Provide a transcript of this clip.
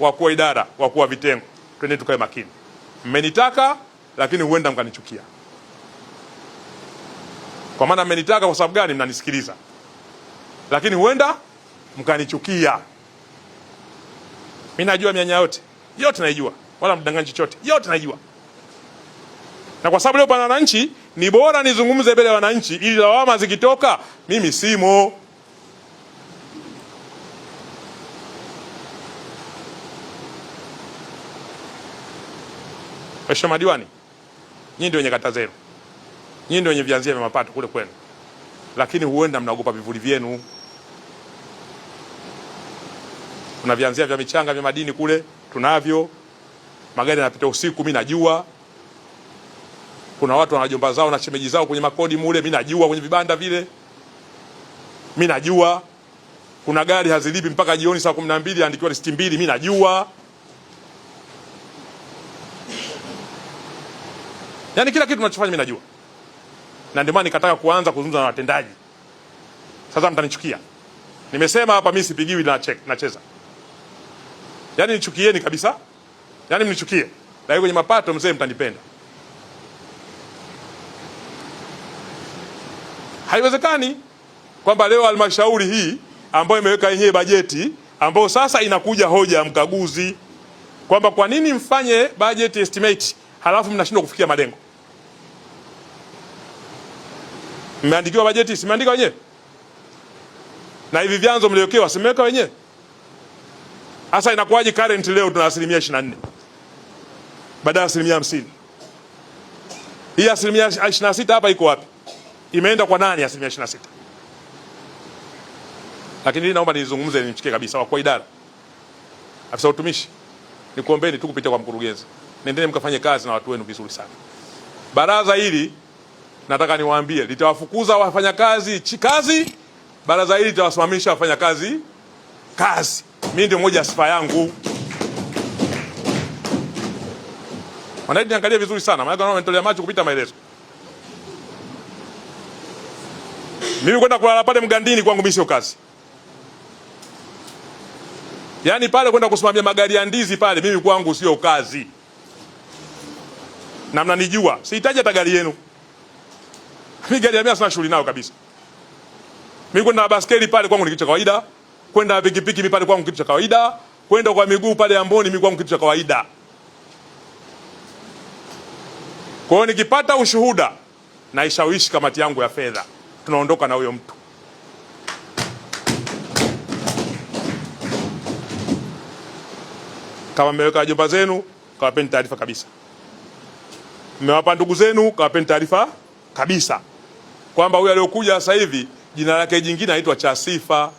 Wakuu wa idara, wakuu wa vitengo, twende tukae makini. Mmenitaka lakini huenda mkanichukia. Kwa maana mmenitaka kwa sababu gani? Mnanisikiliza, lakini huenda mkanichukia. Mimi najua mianya yote yote, naijua, wala mdanganyi chochote, yote naijua. Na kwa sababu leo pana wananchi, ni bora nizungumze mbele ya wananchi, ili lawama zikitoka mimi simo. Mheshimiwa madiwani, nyinyi ndio wenye kata zenu, nyinyi ndio wenye vianzia vya mapato kule kwenu, lakini huenda mnaogopa vivuli vyenu. Kuna vianzia vya michanga vya madini kule tunavyo, magari yanapita usiku, mimi najua. Kuna watu wana jomba zao na shemeji zao kwenye makodi mule, mimi najua, kwenye vibanda vile mimi najua. Kuna gari hazilipi mpaka jioni saa 12, andikiwa risiti 2, mimi najua. Yaani kila kitu tunachofanya mimi najua. Na ndio maana nikataka kuanza kuzungumza na watendaji. Sasa mtanichukia. Nimesema hapa mimi sipigiwi na check, nacheza. Yaani nichukieni kabisa. Yaani mnichukie. Lakini kwenye mapato mzee mtanipenda. Haiwezekani kwamba leo halmashauri hii ambayo imeweka yenyewe bajeti, ambayo sasa inakuja hoja ya mkaguzi kwamba kwa nini mfanye budget estimate halafu mnashindwa kufikia malengo. Mmeandikiwa bajeti, si mmeandika wenyewe? Na hivi vyanzo mliowekewa, si mmeweka wenyewe? Sasa inakuwaje current leo tuna 24% badala ya 50%? Hii 26% hapa iko wapi? Imeenda kwa nani 26%? Lakini hili naomba nizungumze, nimchikie kabisa wakuu wa idara, afisa utumishi, nikuombeni tu kupitia kwa mkurugenzi, nendeni mkafanye kazi na watu wenu vizuri sana. Baraza hili nataka niwaambie litawafukuza wafanyakazi kazi, baraza hili litawasimamisha wafanyakazi kazi. Mimi ndio moja sifa yangu. Wanaidi niangalie vizuri sana, maana naona wamenitolea macho kupita maelezo. Mimi kwenda kulala pale mgandini kwangu mimi sio kazi. Yaani pale kwenda kusimamia magari ya ndizi pale mimi kwangu sio kazi. Na mnanijua, sihitaji hata gari yenu. Mimi gari ya mimi sina shughuli nayo kabisa. Mimi kwenda na baskeli pale kwangu ni kitu cha kawaida, kwenda na pikipiki mimi pale kwangu kitu cha kawaida, kwenda kwa miguu pale Amboni mimi kwangu kitu cha kawaida. Kwa hiyo nikipata ushuhuda naishawishi kamati yangu ya fedha, tunaondoka na huyo mtu. Kama mmeweka wajomba zenu, kawapeni taarifa kabisa. Mmewapa ndugu zenu, kawapeni taarifa kabisa kwamba huyu aliyokuja sasa hivi jina lake jingine anaitwa Chasifa.